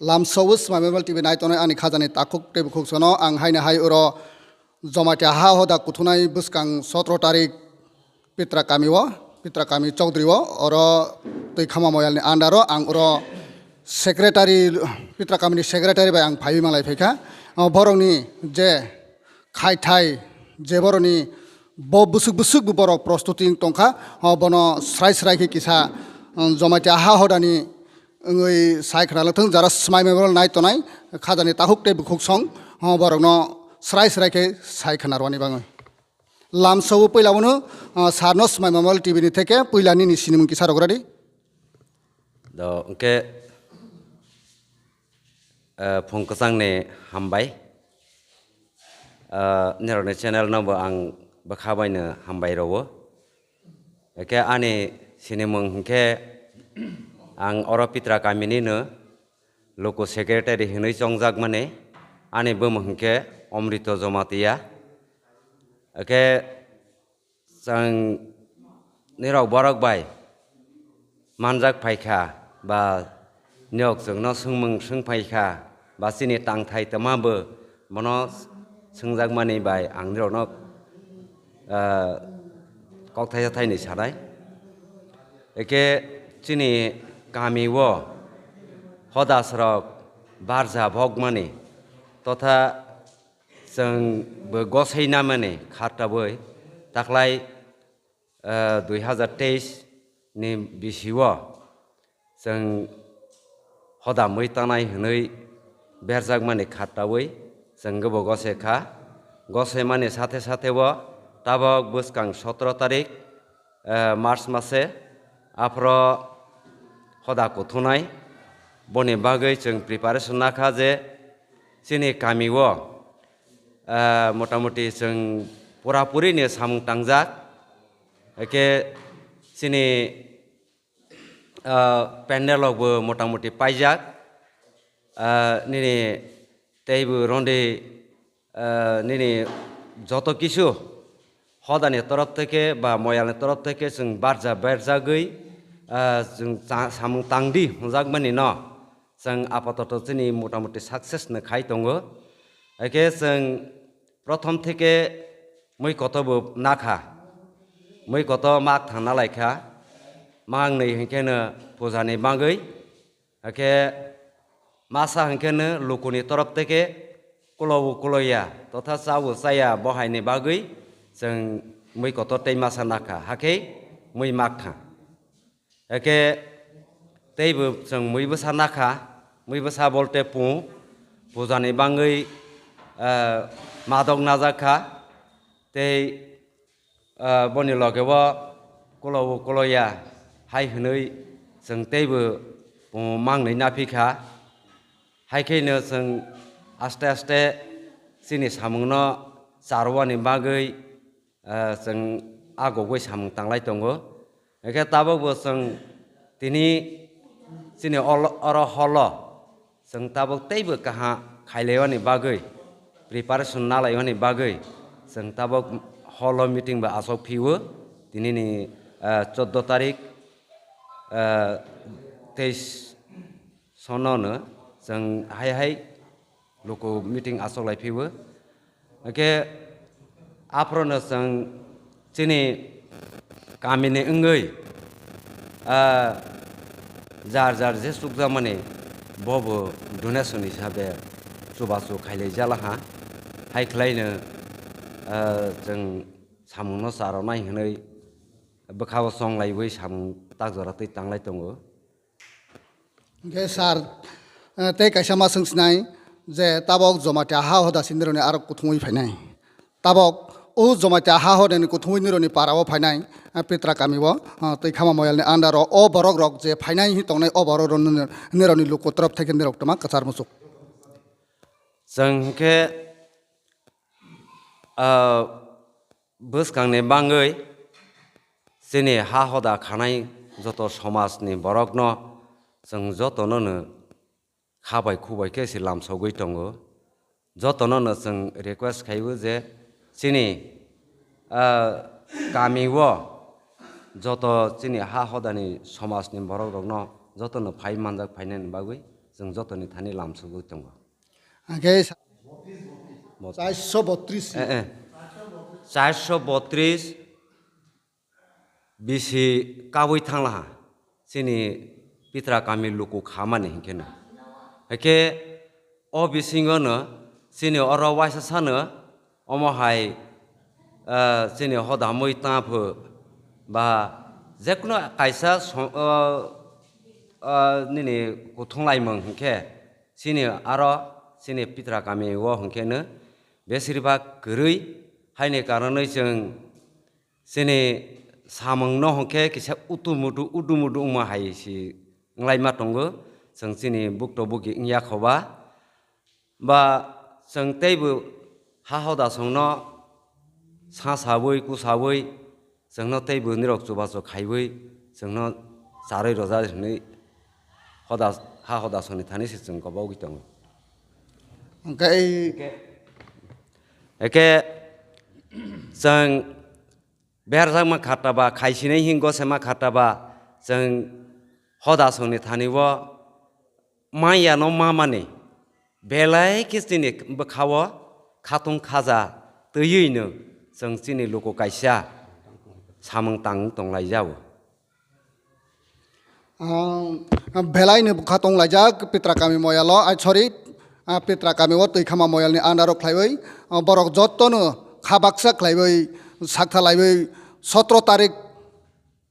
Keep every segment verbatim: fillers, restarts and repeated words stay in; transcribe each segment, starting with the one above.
Lamsao swmai mobile T V nai tongnai ani khajani takhuk tei bukhuk sono ang haino hai oro Jamatia ha hoda kuthunai bwskang sotro tarik Pitra kami o, Pitra kami Chowdhury o, oro twi khama moyalni under o ang oro secretary, Pitra kamini secretary bai ang phaiwi manlai phaikha. O borokni je khaithai, je borokni bo bwswk bwswk bo borok prostuti wng tongkha, o bono srai srai khe kisa, um, Jamatia ha hodani wngwi sai khna lathwng, jara swmai mobile nai tonai khajani takhuk tei bukhuk song, o borokno srai srai khe sai khna rwani bagwi. Lamsao puila bono, ah, sarno swmai mobile T V ni theke puila nini sinimung kisa rwgradi. Do hwnkhe, eh, phung kwchangni hambai. Eh, nirokni channel no bo ang bwkha baino hambai rwo. Hwnkhe ani sinimung hwnkhe ang oro Pitra kamini no local secretary hinwi chongjakmani, ani bumung hwnkhe Omrito Jomatia. Hwnkhe chwng nirok borok bai manjak phaikha, ba nirok chwngno swngmung swng phaikha, ba chini tangthai twma bo bono swngjakmani bai ang nirokno, ah, kok thaisa thainwi sanai. Eke chini kami o hodasrok barja bokmani totha chwng bo gosei namani khartabwi taklai, eh, dui hazar teis ni bisio chwng hodamwi tanai hwnwi berjakmani khartawi chwng bo gose kha. Gosemani sathe sathe o tabok bwskang sotro tarik, eh, March mase aphro hoda kuthunai. Boni bagwi chwng preparation nakha je chini kami o, eh, motamuti chwng pura puri ni samung tangjak. Eke chini, ah, pandal rok bo motamuti paijak. Ah, nini teibo rondi, ah, nini joto kisu hodani torop theke ba moyalni torop theke chwng barja berjagwi, ah, chwng cha-, samung tangdi hwnjakmani no chwng apatoto chini motamuti success no khai tongo. Eke chwng prothom theke mui koto bo nakha. Mui koto mak thang nalaikha. Mak nwi hinkhe no puja ni bagwi. Hakhe masa hinkhe no lukuni torop theke kulobo kuloya totha chabo chaya bo haini bagwi chwng mui kotor tei masa nakha. Hakhe mui mak kha. Hakhe teibo chwng mui bwsa nakha. Mui bwsa bolte pung puja ni bagwi, ah, madok najak kha. Tei ah, boni loge o kulobo kuloya hai hwnwi chwng teibo, um, mangnwi naphi kha. Hai kheno chwng aste aste chini samungno charwani bagwi, ah, chwng agogwi samung tanglai tongo. Hwnkhe tabukbo chwng tini chini olo-, oro holo chwng tabuk teibo kaha khailaiwani bagwi, preparation nalaiwani bagwi chwng tabuk holo meeting bo achuk phio. Tinini, ah, choddo tarik, ah, teis sono no chwng hai hai luku meeting achuk lai phio. Hwnkhe aphorono chwng chini kamini wngwi, ah, jar jar je chukjakmani bobo donation hisabe chubachu khailai jalaha. Hai khwlaino, ah, chwng samungno charwnai hwnwi bwkhao chonglaiwi samung tak jora twi tanglai tongo. Hwnkhe sir, eh, tei kaisa ma swng sinai je tabok Jamatia ha hoda si nironi aro kuthumwi phainai. Tabok o Jamatia ha hodani kuthumwi nironi para o phainai, eh, Pitra kami o, eh, tei khama moyalni under o, o borok rok je phainai hi tongnai o borok rok nironi luku torop thai khe nirok tama kwchar muchuk. Chwng hwnkhe, ah, bwskangni bagwi chini ha hoda khanai joto somajni borokno chwng jotono no kha bai khu bai khe se lamsogwi tongo. Jotono no chwng request khaibo je chini, ah, kami o joto chini ha hodani somajni borok rokno jotono phai manjak phainani bagwi chwng jotoni thani lamsogwi tongo. Hwnkhe sa-, Bot-, charso botris. Eh, eh. Charso botris bisi kabui thanglaha, chini Pitra kami luku khamani hinkhe no. Haikhe o bisingo no chini oro waisa sano omo hai, ah, chini hodamwi tangphu ba jekno kaisa so-, ah, ah, nini kuthunglaimung hinkhe chini aro chini Pitra kami o hinkhe no besir bak kwrwi haini karonwi chwng chini samungno hwnkhe kisa utu mutu, udu mudu wngma hai si wnglaima tongo. Chwng chini bukto bugi wngya khoba. Ba chwng teibo ha hoda songno sa sawi, ku sawi, chwngno teibo nirok chubachu khaiwi, chwngno charwi roja hinwi hoda, ha hoda songni thani se chwng kobogwi tongo. Hwnkhe ei Eke chwng Berjakma khataba, khaisinai hinggo sema khataba, chwng hodasongni thani-o manyano mamani belai khe chini bwkha-o khatung khaja twiwi-no chwng chini luku kaisa samung tang tonglaijao. Ah, belai ni bwkha tong laijak Pitra kami moyalo, ai, sorry, ah, Pitra kami o twi khama moyal ni under o khlaiwi, ah, borok joto no kha baksa khlaiwi sakha laiwi sotro tarik,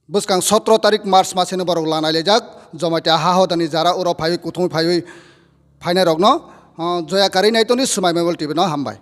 bwskang sotro tarik March maseno borok lanai laijak Jamatia ha hodani jara uro phaiwi kuthumwi phaiwi phainai rokno, ah, joya karwi naitoni Swmai Mobile T V no hambai.